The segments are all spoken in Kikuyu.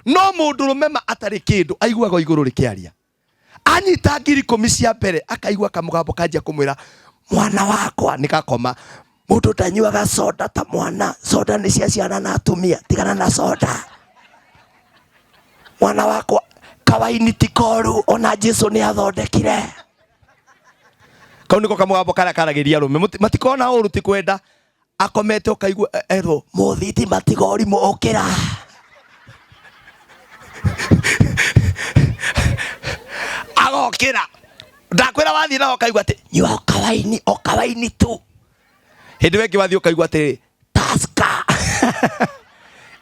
No mũndũrũme ma atarĩ kĩndũ aiguaga igũrũ rĩkĩaria. Anyita 10,000 cia mbere akaigua kamũgambo kanjia kũmwĩra mwana wakwa nĩ gakoma. Mũndũ ndanyuaga soda ta mwana, soda nĩ cia ciana na atumia, tigana na soda. Mwana wakwa kawaini ti koru, ona Jesu nĩ athondekire. Kau nĩko kamũgambo karĩa karagĩria arũme. Matikona ũru ti kwenda. Akomete ũkaigua erwo mũthitima tiga ũrimũ ũkĩra. Agokĩra. Ndakwĩra wathiĩ naho ũkaigua atĩ nyua o kawaini, o kawaini tu. Hĩndĩ ĩyo ĩngĩ wathiĩ ũkaigua atĩrĩrĩ Tusker.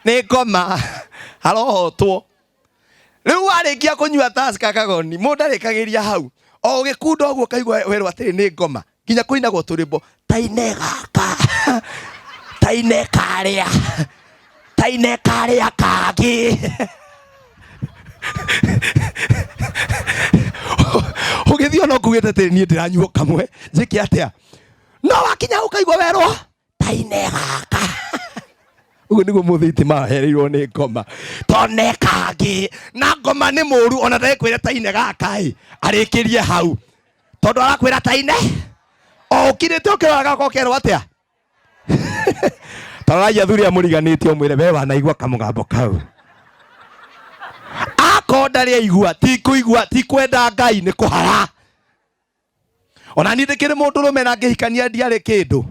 Nĩ ngoma arohotwo. Rĩu warĩkia kũnyua Tusker kagoni, mũndũ arĩkagĩria hau. O ũgĩkunda ũguo ũkaigua werwo atĩrĩ nĩ ngoma. Nginya kũinagwo tũrĩmbo taine gaka, taine karĩa, taine karĩa kangĩ. Ũgĩthiĩ ona ũkugĩte atĩrĩ niĩ ndĩranyua kamwe, njĩke atĩa? No wakinya hau ũkaigua werwo taine gaka. Ũguo nĩguo mũthiti mahereirwo nĩ ngoma. Tone kangĩ. Na ngoma nĩ mũru ona ndagĩkwĩre taine gaka ĩ, arĩkĩrie hau. Tondũ arakwĩra taine o ũkirĩte ũkĩroraga ũkokerwo atĩa? Tarorai athuri aya mũriganĩtie ũmwĩre we wanaigua kamũgambo kau. Akorwo ndarĩ aigua, ti kũigua, ti kwenda Ngai, nĩ kũhara. Ona niĩ ndĩkĩrĩ mũndũrũme na ngĩhikania ndiarĩ kĩndũ.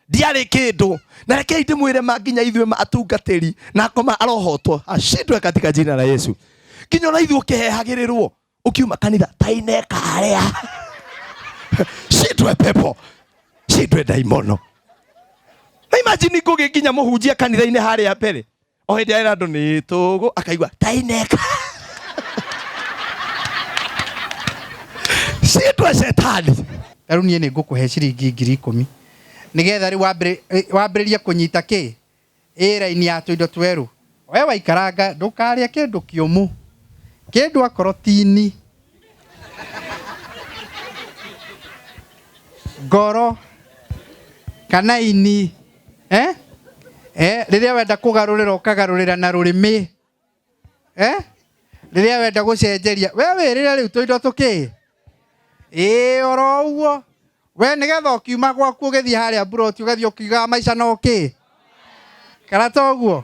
Ndiarĩ kĩndũ. Na rekei ndĩmwĩre ma nginya ithuĩ ma atungatĩri na ngoma arohotwo ashindwe katika jina la Yesu. Nginya ona ithuĩ ũkĩhehagĩrĩrwo ukiuma kanitha taine karĩa. Shindwe pepo. Shindwe ndaimono. Na imagine ngũgĩ nginya mũhunjia kanitha-inĩ harĩa mbere. O hĩndĩ arera andũ nĩ tũgũ akaigua taine ka. Shindwe shetani. Ta rĩu niĩ nĩ ngũkũhe ciringi 10,000 nĩgetha rĩu wambĩrĩrie kũnyita kĩ ĩ raini ya tũindo twerũ. We waikaranga ndũkarĩe kĩndũ kĩũmũ, kĩndũ akorwo tini, ngoro kana ini. Rĩrĩa wenda kũgarũrĩra ũkagarũrĩra na rũrĩmĩ. Rĩrĩa wenda gũcenjeria, we wĩrĩre rĩu tũindo tũkĩ? Ĩĩ oro ũguo. We nĩgetha ũkiuma gwaku ũgĩthiĩ harĩa mburoti ũgathiĩ ũkiugaga maica no kĩ? Kana to ũguo?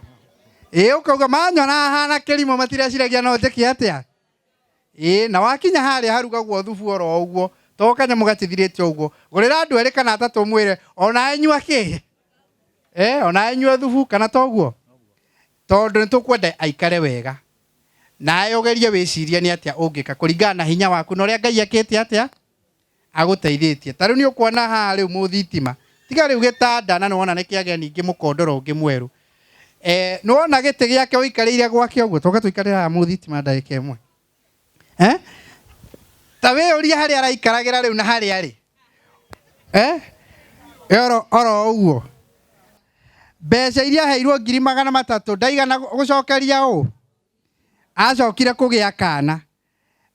Ĩĩ ũkauga manyona hana kĩrimũ matireciiragia no njĩke atĩa? Ĩĩ na wakinya harĩa harugagwo thubu oro ũguo, to kanyamũ gatithirĩte ũguo, gũrĩra andũ erĩ kana atatũ ũmwĩre onawe nyua kĩ? Onawe nyua thubu kana to ũguo? Tondũ nĩ tũkwenda aikare wega. Nawe ũgerie wĩcirie nĩ atĩa ũngĩka kũringana na hinya waku na ũrĩa Ngai ekĩte atĩa? Agũteithĩtie. Ta rĩu nĩ ũkuona haha rĩu mũthitima. Tiga rĩu gĩtanda na nĩ wona nĩ kĩagĩa ningĩ mũkondoro ũngĩ mwerũ. Nĩ wona gĩtĩ gĩake ũikarĩire gwake ũguo? Tũke tũikarĩre haha mũthitima ndagĩka ĩmwe. Ta wĩyũrie harĩa araikaragĩra rĩu na harĩa arĩ. Oro ũguo. Mbeca iria aheirwo 300,000 ndaigana gũcokeria ũ? Acokire kũgĩa kana.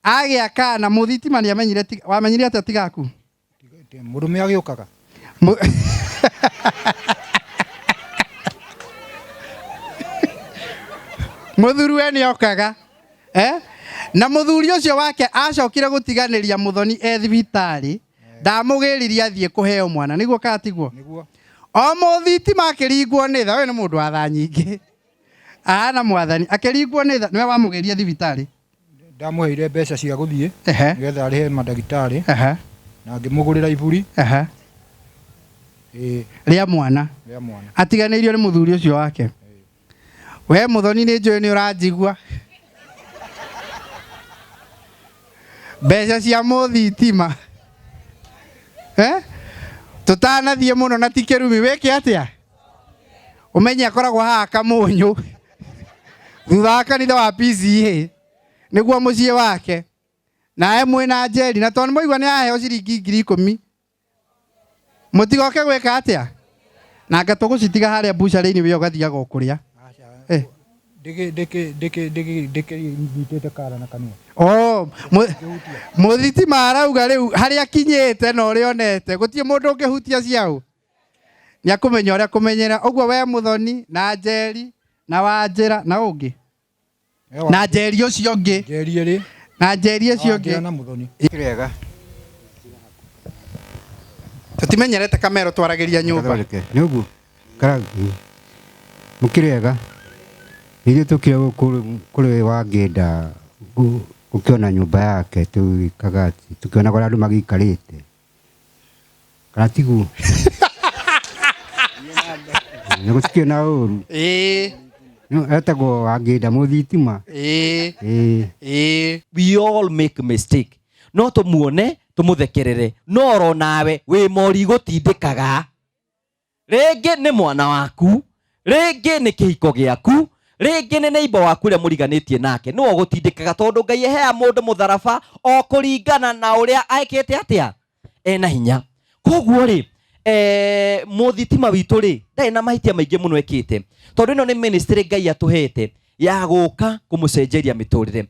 Agĩa kana mũthitima nĩ amenyire wamenyire atĩa tigaku? Mũrũme agĩũkaga. Mũthuri we nĩ okaga. Na mũthuri ũcio wake acokire gũtiganĩria mũthoni e thibitarĩ, ndamũgĩririe athiĩ kũheo mwana, nĩguo kana tiguo? Nĩguo. O mũthitima akĩringwo nĩ tha, ũyũ nĩ mũndũ wa tha nyingĩ. Ahana mwathani, akĩringwo nĩ tha, nĩwe wamũgĩria thibitarĩ? Ndamũheire mbeca cia gũthiĩ nĩgetha arĩhe mandagĩtarĩ na ngĩmũgũrĩra iburi. Ĩĩ. Rĩa mwana. Rĩa mwana. Atiganĩirio nĩ mũthuri ũcio wake. We mũthoni nĩ njũĩ nĩ ũranjigua. Mbeca cia mũthitima. Tũtanathiĩ mũno na ti kĩrumi wĩke atĩa? Ũmenye akoragwo haha Kamunyũ. Thutha wa kanitha wa PCEA nĩguo mũciĩ wake. Nawe mwĩna Njeri na tondũ nĩmwaigua nĩ aheo ciringi 10,000. Mũtigoke gwĩka atĩa? Na anga tũgũcitiga harĩa mbucarĩ-inĩ we ũgathiaga o kũrĩa. Ndĩkĩnyitĩte kara na kanua. Oh, mũthitima arauga rĩu harĩa akinyĩte na ũrĩa onete gũtirĩ mũndũ ũngĩhutia ciaũ. Nĩ akũmenya ũrĩa kũmenyera. Ũguo we Mũthoni na Njeri na Wanjĩra na ũngĩ. Na Njeri ũcio ũngĩ. Njeri ĩrĩ. Na Njeri ũcio ũngĩ. Na Muthoni. Kĩrega. Tũtimenyerete kamero twaragĩria nyũmba. Nĩ ũguo. Karagi. Mũkĩrega. Ithuĩ tũkire gũkũ kũrĩ Wangĩnda gũkĩona nyũmba yake tũgĩkaga atĩ tũkĩonaga ũrĩa andũ magĩikarĩte. Kana tiguo? Nĩ gũtikĩrĩ na ũru. Ĩĩ. Etagwo Wangĩnda mũthitima. Ĩĩ. Ĩĩ. Ĩĩ. We all make mistake, no tũmuone tũmũthekerere, no oro nawe wĩ mori gũtindĩkaga. Rĩngĩ nĩ mwana waku, rĩngĩ nĩ kĩhiko gĩaku, rĩngĩ nĩ neighbor waku ũrĩa mũriganĩtie nake, nĩwe ũgũtindĩkaga, tondũ Ngai ahea mũndũ mũtharaba o kũringana na ũrĩa ekĩte atĩa ena hinya. Koguo rĩ, mũthitima witũ rĩ, ndarĩ na mahĩtia maingĩ mũno ekĩte, tondũ ĩno nĩ ministry Ngai atũhete ya gũka kũmũcenjeria mĩtũrĩre.